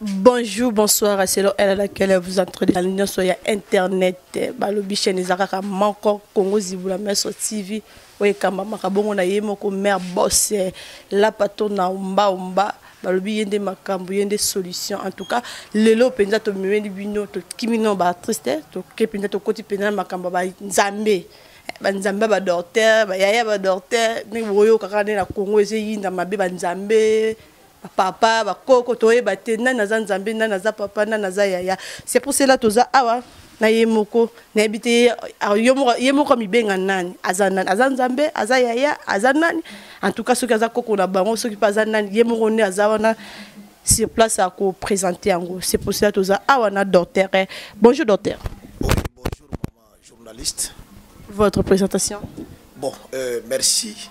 Bonjour, bonsoir à celle à laquelle vous entrez dans nyonso ya internet. Balobi chaîne eza kaka moko Congo Zibula Meso TV oyo ekambamaka bongo na ye moko mère boss la patona omba omba. Balobi ye nde makambo, ye nde solution. En tout cas lelo mpenza tomemeli bino, tokimi no ba triste, toke mpenza, tokoti mpenza na makambo ya ba nzambe, banzambe ba docteur, bayaya ba docteur, ndenge boyokaka nde na Congo ezeyinda mabe, banzambe, bapapa, bakoko, toyeba te nani aza nzambe, nani aza papa, nani aza yaya. C'est pour cela toza awa na ye moko. Nayebi te ye moko amibenga nani, aza nani, aza nzambe, aza yaya, aza nani? En tout cas soki aza koko na bango, soki mpe aza nani, ye moko nde aza wana sur place akoprésente yango. C'est pour cela toza awa na docteur. Bonjour docteur. Oui, bonjour maman journaliste. Votre présentation? Bon, merci.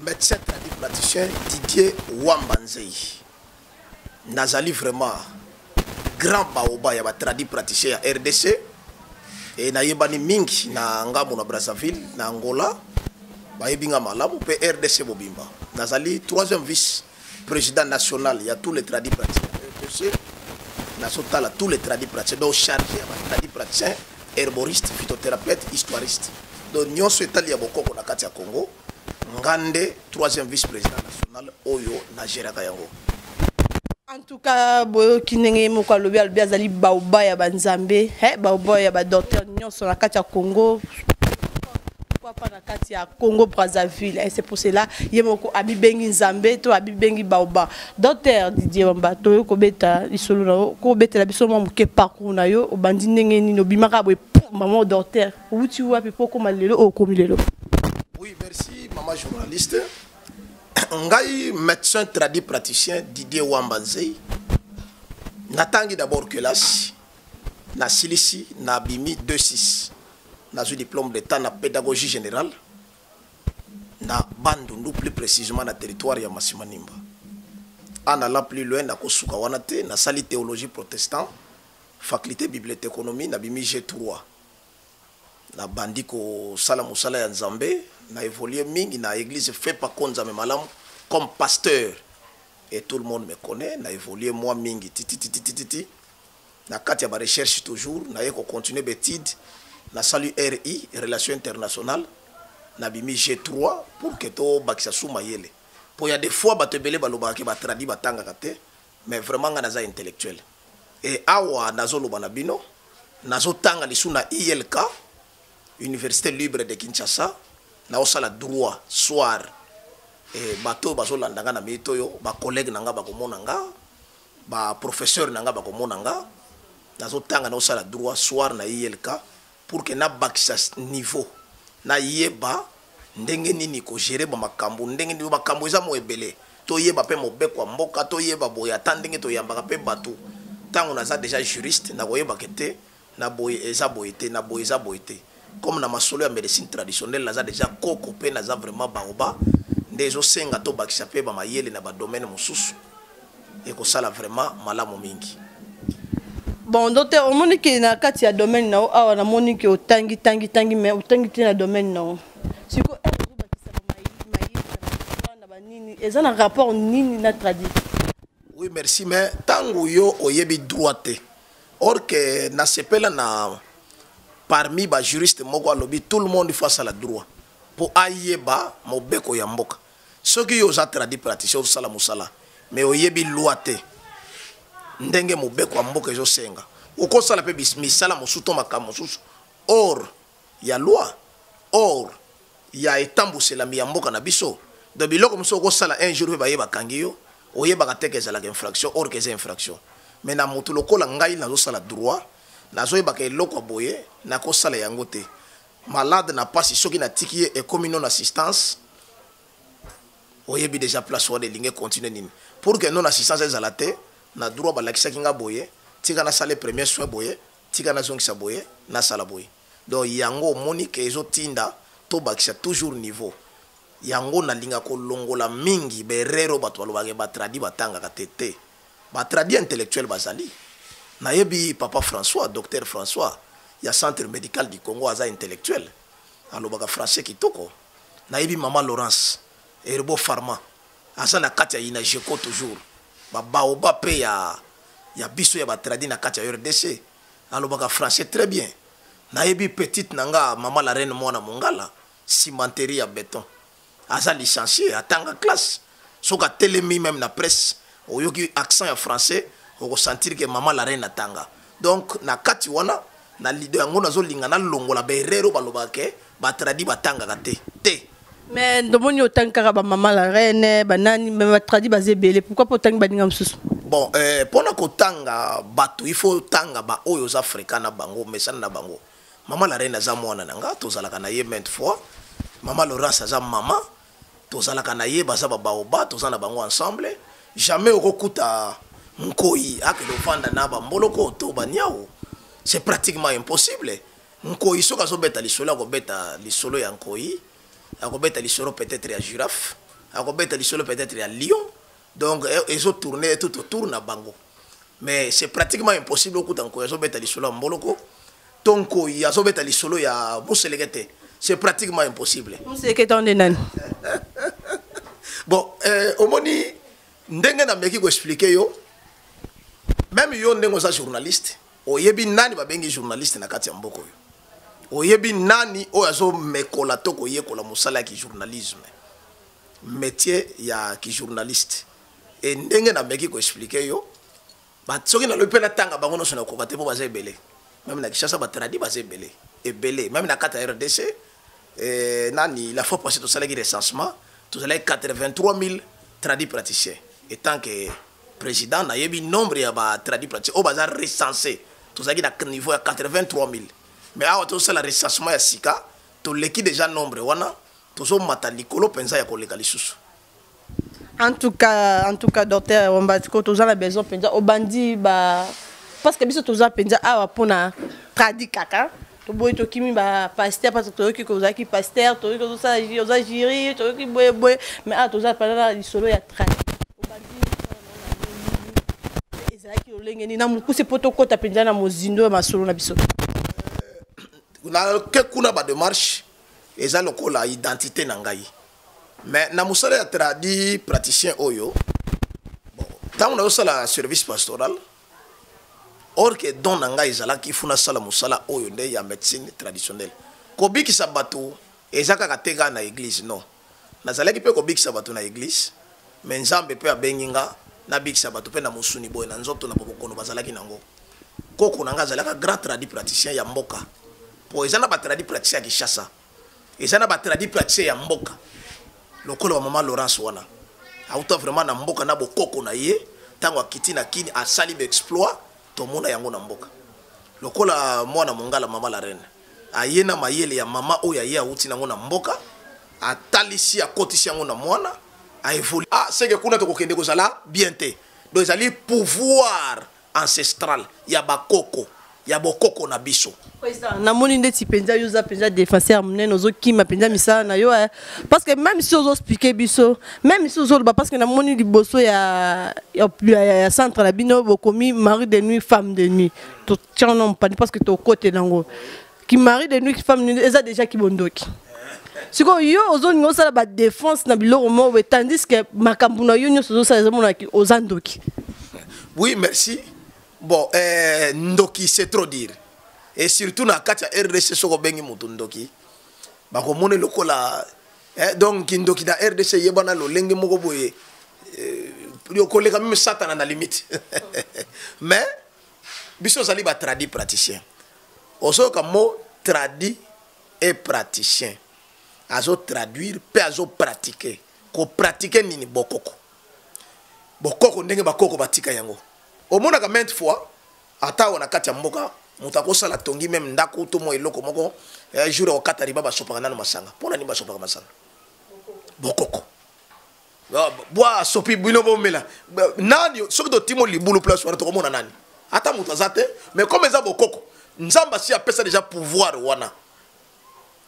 Médecin tradipraticien Didier Wamba Nzei. Nazali vraiment grand baoba ya ba tradipraticien ya RDC et nayebani mingi na ngambo na Brazzaville, na Angola, bayebi nga malamu pe RDC mobimba. Nazali troisième vice président national ya tous les tradipraticiens RDC. Nazotala tous les tradipraticiens, donc chargé ya ba tradipraticiens, herboriste, phytothérapeute, historiste. Donc nyonso etali ya bokoko na kati ya Congo, nga nde troisième vice-président national oyo na géraka yango. En tout cas boyoki ndenge moko alobi, alobi azali baoba ya banzambe, baoba ya badocteur nyonso na kati ya Congo, pourquoi pas na kati ya Congo Brazzaville. Et c'est pour cela ye moko abibengi nzambe to abibengi baoba. Docteur Didier Wamba, toyo kobeta lisolo na yo, kobetela biso mwa moke parcours na yo, obandi ndenge nini, obimaka boye maman docteur, outi wapi po okoma lelo oyo okomi lelo? Oui, merci maman journaliste. Ngai médecin tradipraticien Didier Wamba Nzei, natangi d'abord kelasi, nasilisi nabimi 2-6, nazwi diplôme d'état na pédagogie générale na Bandundu, plus précisément na territoire ya Masimanimba. En allant plus loin, nakosuka wana te, nasali théologie protestant, faculté bibliothéconomie, nabimi G3. Nabandi kosala mosala ya Nzambe, na évolué mingi na église Fepa Nzambe malamu comme pasteur et tout le monde me connaît. Na évolué moi mingi titi titi titi titi na kati ya ba recherche, toujours naye ko continuer étude, nasali RI, relation internationale, nabimi G3 pour que tobakisa su mayele, po ya des fois bato ebele balobaka ke batradi batangaka te, mais vraiment nga naza intellectuel. Et awa nazoloba na bino, nazotanga lisu na ILK, Université libre de Kinshasa, naosala droit soir. E bato oyo bazolanda nga na minute oyo, bacollègue na nga bakomona nga, baprofesseur na nga bakomona nga, nazotanga, naosala droit soir na ILK pour que nabakisa niveau, nayeba ndenge nini kogérer bamakambo, ndenge nini makambo eza mo ebele, toyeba mpe mobeko ya mboka, toyeba boye ata ndenge toyambaka mpe bato. Ntango naza déjà juriste, nakoyebaka te na boye eza boye te, na boye eza boye te. Comme na masolo ya médecine traditionnelle, naza déjà koko mpe naza vraiment baoba, nde ezosenga tobakisa mpe bamayele na badomaine mosusu, ekosala vraiment malamu mingi. Bon docteur, omoni ke na kati ya domaine na yo awa, namoni ke otangi tangi tangi, mais otangi te na domaine na yo. Sikoyo ozobakisa mayele na banini, eza na rapport nini na tradi? Oui, merci. Mais ntango yo oyebi droit te, or ke nasepela na parmi bajuriste moko alobi tout le monde il faut asala droit mpo ayeba mobeko ya mboka. Soki yo oza tradipraticien, ozosala mosala, mais oyebi loi te, ndenge mobeko ya mboka ezosenga, okosala mpe misala mosusu to makambo mosusu or ya loi, or ya etambuselami ya mboka na biso. Donc biloko mosusu okosala, un jour mpe bayebakangi yo, oyebaka te ke ezalaka infraction, or ke eza infraction. Mais na motu lokola ngai nazosala droit, nazoyebaka eloko ya boye nakosala yango te. Malade na pasi, soki natiki ye, ekomi non assistance. Oyebi déjà place wana elingi continue nini pour que non assistance ezala te. Na droit balakisaki nga boye: tika nasala premier soin boye, tika nazongisa boye, nasala boye. Donc yango omoni ke ezotinda tobakisa toujours niveau. Yango nalinga kolongola mingi berero bato balobaka batradi batangaka te. Te, batradi intellectuel bazali. Nayebi papa François, docteur François ya Centre médical du Congo, aza intellectuel, alobaka français kitoko. Nayebi mama Laurence Herbo Pharma. Aza na kati ya INAGECO toujours. Ba baoba pe ya ya biso ya ba tradi na kati ya RDC. Alobaka français très bien. Nayebi petite na nga mama la reine mwana mongala cimenterie ya beton. Aza licencié, atanga classe. Soki atelemi même na presse, oyoki accent ya français, okosentir que mama la reine atanga. Donc na kati wana na lido yango nazolinga nalongola ba erreur oyo balobaka ke ba tradi batangaka te te. Mais ndomoni otangi kaka ba mama la reine banani, mais ba tradi baza ebele, pourquoi mpo otangi baninga mosusu? Bon, mpona kotanga bato, il faut otanga baoyo oza fréquent na bango, mesana na bango. Mama la reine aza mwana na nga, tozalaka na ye maintes fois. Mama Laurence aza mama, tozalaka na ye, baza babaoba, toza na bango ensemble. Jamais okokuta nkoi akende ovanda na bamboloko to baniau, c'est pratiquement impossible. Nkoi soki azobeta lisolo, akobeta lisolo ya nkoi, akobeta lisolo peut-être ya girafe, akobeta lisolo peut-être ya lion. Donc ezotourne tout autour na bango, mais c'est pratiquement impossible okuta nkoi azobeta lisolo ya mboloko to nkoi azobeta lisolo ya moseleke te. C'est pratiquement impossible. Moseleke to nde nani? Bon, omoni ndenge nameki koexpliquer yo, même yo ndenge oza journaliste, oyebi nani babengi journaliste na kati ya mboka oyo, oyebi nani oyo azomekola to koyekola mosala ya kijournalisme, métier ya kijournaliste. E ndenge nameki koexpliquer yo, soki nalobi mpe natanga bango nyonso, nakoka te, mpo baza ebele. Même na Kinshasa batradi baza ebele ebele, même na kati ya RDC. Nani, la fois passée tosalaki recensement, tozalaki 83 000 tradi praticiens. En tant que président, nayebi nombre ya batradi praticiens oyo baza recensé, tozalaki na niveau ya 83 000. Mais awa tozosala recensement ya sika, toleki déjà nombre wana, tozomata likolo mpenza ya koleka lisusu. En tout cas, docteur Wamba, sikoyo toza na besoin mpenza obandi ba, parce que biso toza mpenza awa mpona tradi kaka. Toboyi, tokimi bapasteur, parce que toyoki kozalaki pasteur, toyoki ozosala, oza jury, toyoki boyeboye, mais awa toza mpenza na lisolo ya tradi. Obandi ezalaki lolenge nini, na mokuse, mpo tokɔta mpenza na mozindo ya masolo na biso? Nake kuna, badémarche eza lokola identité na ngai, mais na mosala ya tradi praticien oyo, bon, ntango nazosala service pastoral, or que don na ngai ezalaki fu nasala mosala oyo nde ya médecine traditionnelle. Kobikisa bato eza kaka te kaka na église, non. Nazalaki mpe kobikisa bato na église, mais Nzambe mpe abengi nga nabikisa bato mpe na mosuni boye, na nzoto, na bokokono bazalaki nango. Koko na ngai azalaka grand tradi praticien ya mboka, po eza na batradi praticien ya Kinshasa, eza na batradi praticien ya mboka, lokola bamama Laurence wana auta vraiment na mboka na bokoko na ye. Ntango akiti na Kini, asali baexploit, tomona yango na mboka. Lokola mwana mongala, mama la reine, aye na mayele ya mama oyo aye awuti nango na mboka, atalisi, akotisi yango na mwana, aévolue. Ah, seke kuna tokokende kozala bien te. Donc ezali pouvoir ancestral ya bakoko, ya bokoko na biso. Namoni ndeti mpenza yo oza mpenza défenseur monene, ozokima mpenza misala na yo, parce que même si ozoexpliquer biso, même si ozoloba, parce que namoni liboso ya centre na bino bokomi mari de nuit, femme de nuit. Totiana mopandi, parce que tokote nango ki mari de nuit, femme de nuit eza déjà kibondoki. Sikoyo yo ozolinga osala badéfense na biloko moko boye, tandis que makambo na yo nyonso ozosala ezomonaki oza ndoki. Oui, merci. Bon, ndoki, c'est trop dire, et surtout na kati ya RDC. Soki obengi moto ndoki, bakomona lokola donc kindoki na RDC eyebana lolenge moko boye, koleka même Satana na limite. Mais biso ozali batradi praticien. Ozoyoka mot tradi et praticien, azotraduire mpe azopratique. Kopratique nini? Bokoko, bokoko ndenge bakoko batika yango. Omonaka maintes fois, ata awa na kati ya mboka, moto akosala tongi même ndako to mwa eloko moko, jour ya kokata riba, basopaka nano masanga. Mpo na nini basopaka masanga? Bokoko. Bwa asopi bino, bomela nani. Soki totimo libulu, place wana tokomona nani? Ata moto aza te. Mais comme eza bokoko, Nzambe asi apesa déjà pouvoir wana.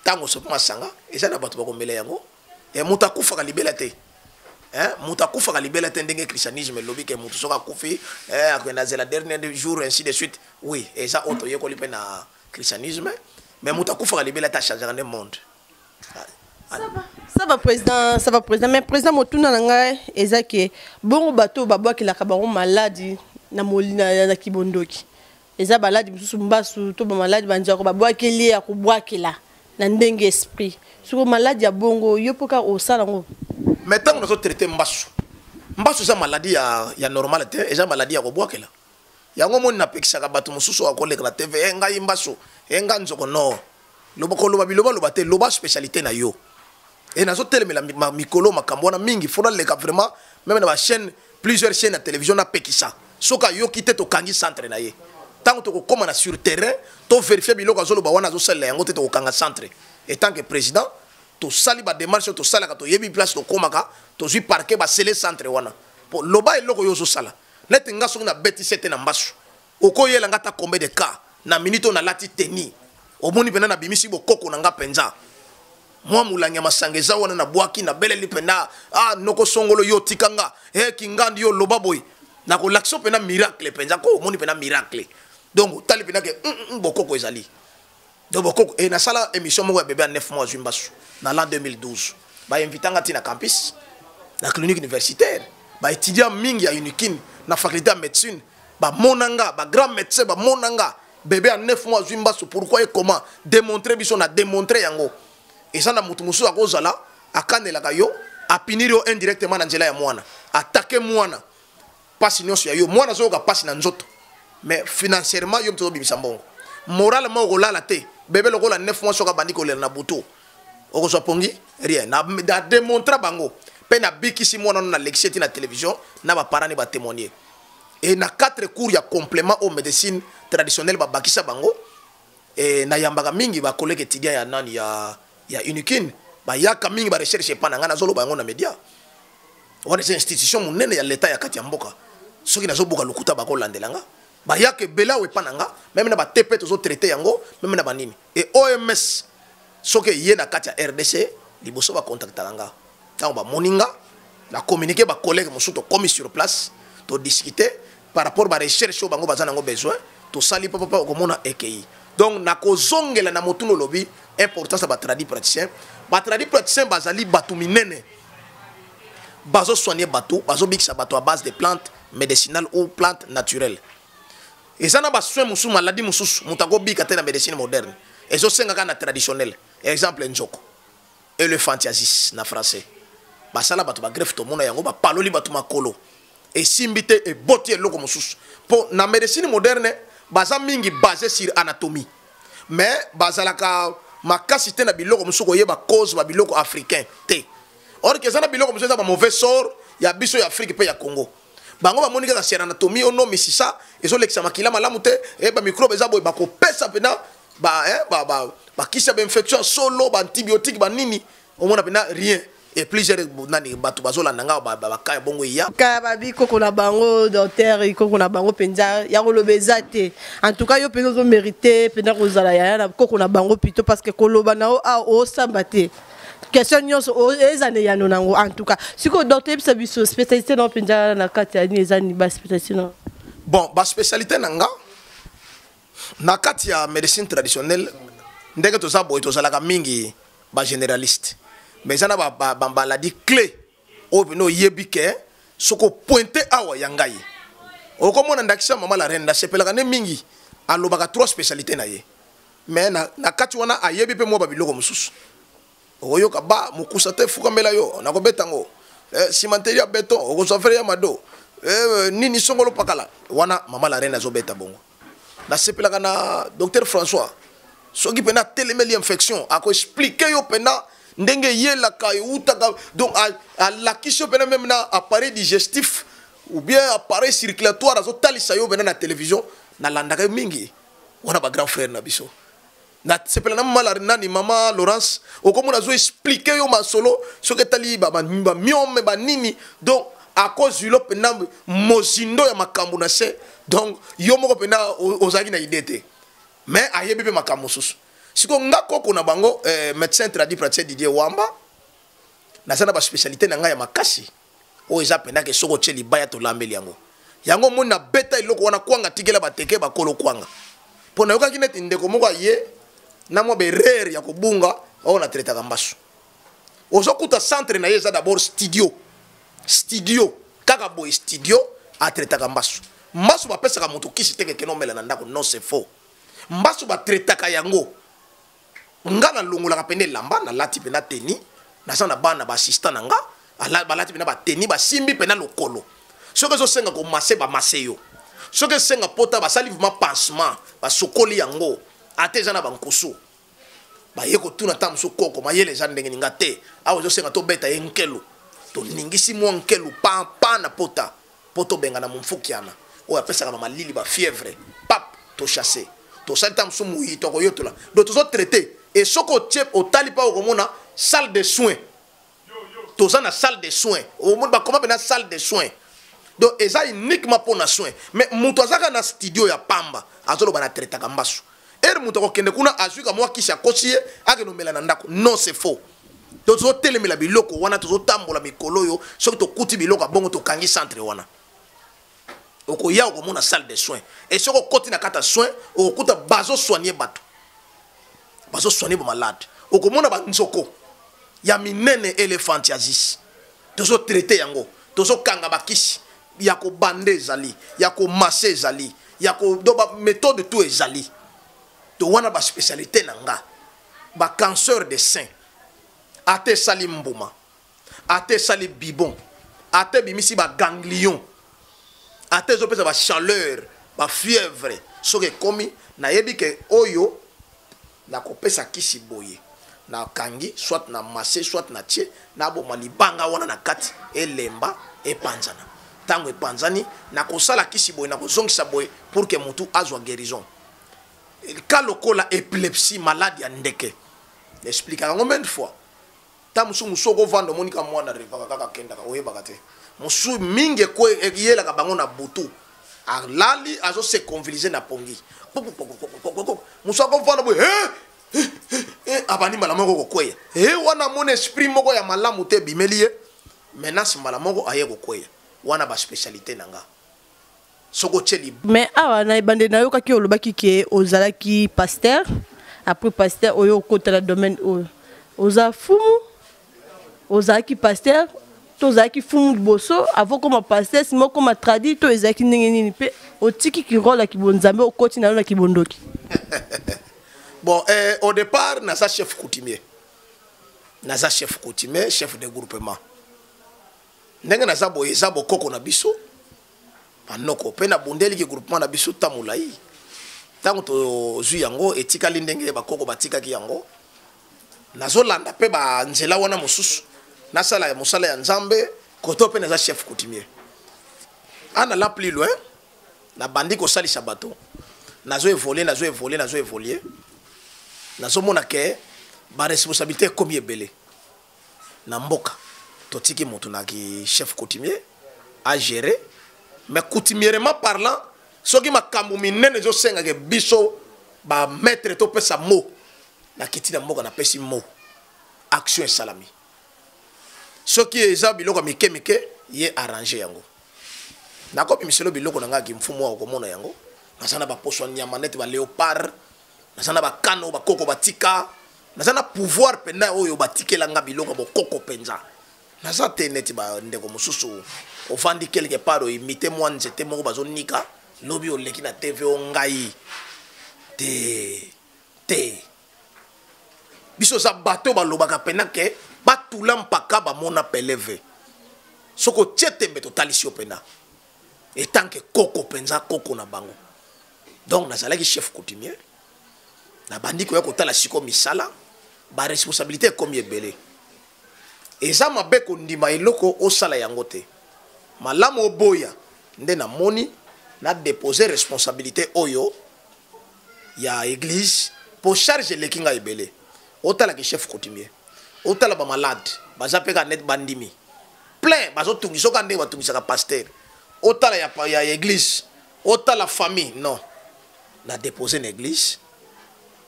Ntango osopi masanga, eza na bato bakomela yango. Moto akufaka libela te, moto akufaka libela te ndenge christianisme elobi ke moto soki akufi, akende azela dernier jour, ainsi de suite. Oui, eza oyo toyekoli mpe na christianisme, mais moto akufaka libela te, achangeaka nde monde. Ça va président, ça va président. Mais président, motuna na ngai eza ke bongo bato babwakelaka bango maladi na molina na kibondoki. Eza baladi mosusu mbasu to ba maladi banzako babwakeli ya kobwakela na ndenge esprit. Siko maladi ya bongo yo poka osala ngo. Mais ntango nazotraite mbasu, mbasu eza maladi ya normal te, eza maladi ya kobwakela. Yango moni napekisaka bato mosusu akoleka na TV, e ngai mbasu, e nga nzoko, no. Loba koloba biloba loba te, loba spécialité na yo. E nazotelemela mikolo makambo wana mingi, fo naleka vraiment même na bachaîne, plusieurs chaînes ya télévision, napekisa. Soki ayoki te, tokangi centre na ye. Ntango tokokóma na sur terrain, toverifie biloko azoloba wana, azosalela yango te, tokokanga centre. En tant que président, tosali badémarche oyo tosalaka, toyebi place tokómaka, tozwi parquet, basele centre wana. Po loba eloko oyo ozosala. Neti nga, soki nabetisi ete na mbasu, okoyela nga ata combien de cas na minute oyo nalati teni, omoni mpenza nabimisi bokoko na nga mpenza, mwa molangi ya masanga eza wana, nabwaki, nabeleli mpenza: "Ah, noko songolo, yo tika nga e kingandi, yo loba boye." Nakolakisa mpenza miracle mpenza ko omoni mpenza miracle. Donc otali mpenza ke bokoko ezali. Donc bokoko e nasala émission moko ya bébé ya 9 mois azwi mbasu na l'an 2012. Bainvita nga ti na campus, na clinique universitaire. Baétudiant mingi ya Unikin, na faculté ya médecine, bamona nga, bagrand médecin bamona nga: bébé ya 9 mois azwi mbasu, pourquoi et comment? Démontrer biso. Na démontrer yango. Eza na motu mosusu akozala akanelaka yo, apunir yo indirectement na nzela ya mwana, atake mwana. Mpasi nyonso ya yo, mwana azoyoka mpasi na nzoto, mais financièrement yo moto ozobimisa mbongo. Moralement okolala te. Bébé lokola 9 mois, soki abandi kolela na butu, okozwa pongi, rien. Na démontra bango mpe nabikisi mwana wana, nalekisi eti na télévision, na baparent ne batémoigner. E na 4 cours ya complément au médecine traditionnelle babakisa bango. E nayambaka mingi bacollègue étudiant ya nani ya Unikin, bayaka mingi barecherche epa na ngai. Nazoloba yango na média wana, eza institution monene ya leta ya kati ya mboka. Soki nazobuka lokuta, bakolandela nga. Bayaka ebele awa epa na nga, même na baTP tozotraite yango, même na banini. E OMS soki eye na kati ya RDC, liboso bakontaktaka nga. Ntango bamoni nga, na communiqué bacollègue mosusu, tokomi sur place, todiscute par rapport barecherche oyo bango baza nango besoin, tosali papapa, okomona ekei. Donc nakozongela na motuna olobi, importance ya batradi praticien. Batradi praticien bazali bato minene, bazosoigne bato, bazobikisa bato à base de plantes médicinales ou plantes naturelles. Eza na basoin mosusu, maladie mosusu moto akobika te na médecine moderne, ezosenga kaka na traditionnel. Exemple, nzoko, éléphantiasis na français. Basala bato bagreffe, tomona yango, bapaloli bato makolo, esimbi te, eboti eloko mosusu. Mpo na médecine moderne baza mingi basé sur anatomie, mais bazalaka makasi te na biloko mosusu, koyeba cause babiloko africain te. Or ke eza na biloko mosusu eza bamauvais sort ya biso ya Afrique mpe ya Congo. Bango bamoni kaka sur anatomie, ono misisa ezolekisa makila malamu te, e bamicrobe eza boye, bakopesa mpena bakisi ya bainfection ya solo, baantibiotique, banini, omona mpena rien. Et plusieurs nani bato bazolanda nga, bakaya bongo eya. Kaya babi koko na bango, docteur, koko na bango mpenza ya koloba eza te. En tout cas yo mpenza ozomérite mpenza kozala yaya na koko na bango plutôt, parce que koloba na yo awa, osamba te, question nyonso eza na eyano nango. En tout cas sikoyo, docteur, yebisa biso spécialité na yo mpenza na kati ya nini, eza nini baspécialité na? Bon, baspécialité na nga na kati ya médecine traditionnelle, ndenge toza boye, tozalaka mingi bagénéraliste, mais eza na bamaladi clé oyo mpena oyebi ke soki opointe awa ya ngai, okomona. Ndakisa, mama la reine, nasepelaka nde mingi, alobaka trois spécialité na ye, mais na kati wana ayebi mpe mwa babiloko mosusu. Okoyoka ba mokusa te, fukamela yo, nakobeta yango, cimenterie ya béton, okozwa frère ya mado, nini songolo pakala wana. Mama la reine azobeta bongo. Nasepelaka na docteur François, soki mpena atelemeli infection, akoexplike yo mpena ndenge eyelaka, eutaka. Donc alakisi yo mpena même na appareil digestif ou bien appareil circulatoire, azotalisa yo mpena na télévision. Nalandaka yo mingi wana, bagrand frère na biso. Nasepela na mama nani, mama Laurence, okomona azoexplike yo masolo soki etali bamyome, banini. Donc akozwilo mpena mozindo ya makambo na se. Donc yo moko mpena ozalaki na idée te, mais ayebi mpe makambo mosusu. Sikoyo nga koko na bango, médecin tradi praticien Didier Wamba, naza na baspécialité na ngai ya makasi oyo eza mpenza ke soki otie libaya, tolambeli yango. Yango omoni nabeta eloko wana, kwanga tikela bateke bakolo kwanga, mpo nayokaki neti ndeko moko aye na mwa berere ya kobunga oyo. Natraitaka mbasu. Ozokuta centre na ye eza d'abord studio. Studio kaka boye, studio atraitaka mbasu. Mbasu bapesaka moto kisi te kekene omela na ndako, non, c'est faux. Mbasu batraitaka yango. Nga nalongolaka pene elamba, nalati mpena teni, naza na bana baassistant na nga, balati mpena bateni, basimbi mpena lokolo. Soki ezosenga komasser, bamasser yo. Soki esenga pota, basali vraiment pansement, basokoli yango. Ate eza na bankusu, baye kotuna ta mosusu koko mayele eza ndenge ninga te. Awa ezosenga tobeta ye nkelu, toningisi mwa nkelu pampa na pota mpo tobengana momfukiana oyo apesaka bamalili, bafièvre pap, tochasse, tosali ta mosusu moyi, tokoyotola. Donc tozotraite. E soki otie, otali mpa, okomona salle de soins. Toza na salle de soins, omoni bakoma mpena salle de soins. Donc eza uniquement mpo na soin. Mais moto azaka na studio ya pamba, azoloba na traitaka mbasu, ere moto akokende kuna, azwika mwa kisi, akosi ye, akende omela na ndako, non, c'est faux. Donc tozotelemela biloko wana. Tozotambola mikolo oyo, soki tokuti biloko ya bongo, tokangi centre wana. Okoya, okomona salle de soins. E soki okoti na kati ya soin, okokuta bazosoigne bato, bazosoigne bamalade. Okomona banzoko ya minene, éléphantiasis, tozotraite yango, tozokanga bakisi ya kobande ezali, ya komasser ezali, ya ko do baméthode tout ezali. To wana baspécialité na nga, bacancer de sein, ate esali mbuma, ate esali bibon, ate ebimisi baganglion, ate ezopesa bachaleur, bafièvre. Soki ekomi, nayebi ke oyo nakopesa kisi boye, nakangi, soit na masse, soit na tie, naboma libanga wana na kati, elemba, epanzana. Ntango epanzani, nakosala kisi boye, nakozongisa boye pour que motu azwa guérison. Ka lokola épilepsie, maladi ya ndeke, expliquaka yango maintes fois. Ta mosusu, mosu okovanda, omoni ka mwana rêvaka kaka, akendaka, oyebaka te. Mosu mingi eyelaka bango na butu, alali, azose convulser na pongi. Mosu akovanda boye, abandi mbala moko kokweya. E wana amoni esprit moko ya malamu te ebimeli ye, menace, mbala moko aye kokweya. Wana baspécialité na nga. Soki otie Mais awa na ebandeli, nayokaki olobaki ke ozalaki pasteur. Après pasteur oyo, okota na domaine oyo, oza fumu. Ozalaki pasteur to ozalaki fumu liboso avant koma pasteur, nsima okoma tradi, to ezalaki ndenge nini mpe otiki kirole ya kibonzambe, okoti na yo na kibondoki? Bon, au départ naza chef coutumier, naza chef coutumier, chef de groupement. Ndenge naza boye, eza bokoko na biso, banoko mpe nabundeliki groupement na biso ta molai. Ntango tozwi yango, etikali ndenge bakoko batikaki yango. Nazolanda mpe banzela wana mosusu, nasala ya mosala ya Nzambe koto mpe naza chef coutumier. En allant plus loin, nabandi kosalisa bato, nazo évolue, nazo évolue, nazo évolue, nazomona ke baresponsabilité ekomi ebele na mboka. Totiki moto na ki chef coutumier agérer, mais coutumièrement parlant, soki makambo minene ezosengaka biso bamaître topesa mo, nakiti na mboka, napesi mo, action esalami. Soki eza biloko ya mike mike, ye arrange yango. Nakobimiselo biloko na ngai mfumu awa, komona yango. Naza na baposo ya nyama neti baléopard, naza na bakano bakoko batika, naza na pouvoir mpenza oyo batikelanga, biloko ya bokoko mpenza. Naza te neti bandeko mosusu, ovandi quelque part, oimite mwa nzete moko bazonika, lobi oleki na TV o ngai te te. Biso oza bato balobaka mpena ke batula mpaka bamona peleve. Soki otie tembe, totalisi yo mpena etanke koko mpenza, koko na bango. Donc nazalaki chef coutumier, nabandi koya kotala sikoyo misala, baresponsabilité ekomi ebele. Eza mabe kondima eloko osala yango te, malamu oboya. Nde namoni nadepose responsabilité oyo ya église po charge eleki ngai ebele. Otalaki chef coutumier, otala bamalade baza mpe kaka neti bandimi plein, bazotungisa oka ndenge batungisaka pasteur. Otala ya église, otala famille. Non, na déposé na église,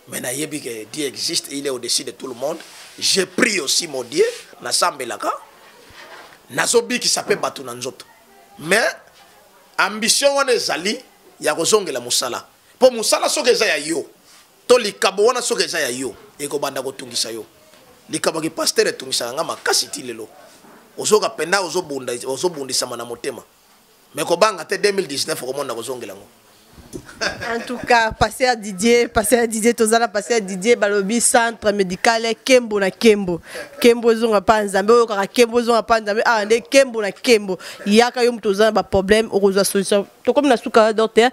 mais nayebi que Dieu existe, il est au-dessus de tout le monde. Je prie aussi mon Dieu, nasambelaka, nazobikisa mpe bato na nzoto. Mais ambition wana ezali ya kozongela mosala, mpo mosala soki eza ya yo, to likabo wana soki eza ya yo, ekobanda kotungisa yo. Likambo ya kipastere etungisaka nga makasi ti lelo. Ozoyoka mpenza ozobundisama na motema. Mais kobanga te, 2019 okomona kozongela yango. En tout cas, pasteur Didier, pasteur Didier, tozala pasteur Didier, balobi centre médical Kembo na Kembo. Kembo zonga pa Nzambe, oyo kaka Kembo zonga pa Nzambe, ah nde Kembo na Kembo. Yaka yo muto za ba problème, okozwa solution. Tokomi na suka, docteur,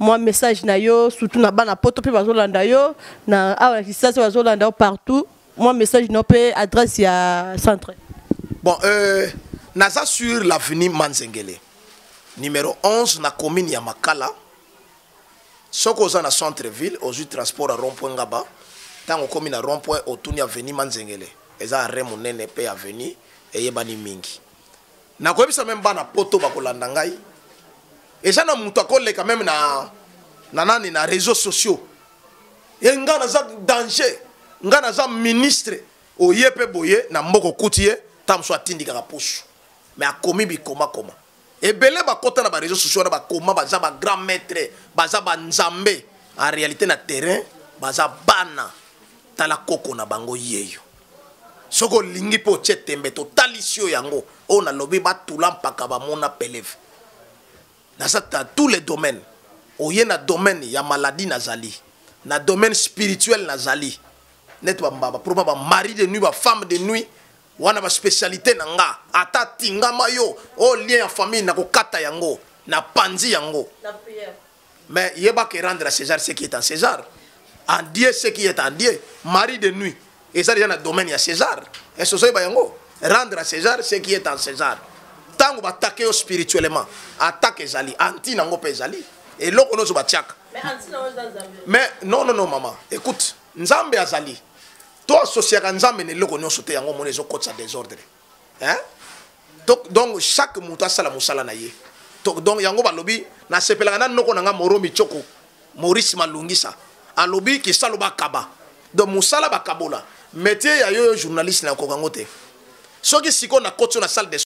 moi message na yo surtout na bana poto pe bazolanda yo, na awa na Kinshasa bazolanda yo partout. Moi message na yo pe adresse ya centre. Bon, naza sur l'avenue Manzengele numéro 11 na commune ya Makala. Soki oza na centre ville, ozwi transport ya rond-point Ngaba, ntango okomi na rond-point, otuni avenue Manzengele, eza arrêt monene mpe avenue eyebani mingi. Nakoyebisa même bana poto bakolanda ngai, eza na moto akoleka même na nani na réseaux sociaux ye: "Nga naza danger, nga naza ministre." Oye mpe boye na mboka, okuti ye, ntango mosusu atindikaka pusu, mais akomi bikomakoma ebele. Bakota na baréseaux sociaux wana, bakoma baza bagrand maître, baza banzambe. En réalité, na terrain baza bana. Tala koko na bango yeyo. Soki olingi mpe otie tembe, totalisi yo yango. Oyo nalobi, batula mpaka bamona peleve. Naza na tous les domaines. Oye na domaine ya maladie, nazali na domaine spirituel, nazali neti baproma bamari de nuit, bafemme de nuit wana, baspécialité na nga. Ata tingama yo oyo lien ya famille, nakokata yango, napanzi yango. Mais yebaka, rendre à César ce qui est en César, en Dieu ce qui est en Dieu. Mari de nuit eza déjà na domaine ya César. Ese ozoyeba yango? Rendre à César ce qui est en César. Ntango batake yo spirituellement, attaque ezali, anti nango mpe ezali, eloko nyonso batiaka. Mais non, non, non, mama, écoute, Nzambe azali, to associaka Nzambe na eloko nyonso te. Yango omoni ezokotisa désordre, hein? Donc chaque moto asala mosala na ye. Donc yango balobi, nasepelaka na noko na nga Moromi Choko, Maurice Malungisa, alobi kisalo bakaba. Donc mosala bakabola métier ya yo, yo journaliste, na koka yango te. Soki sikoyo nakoti yo na salle de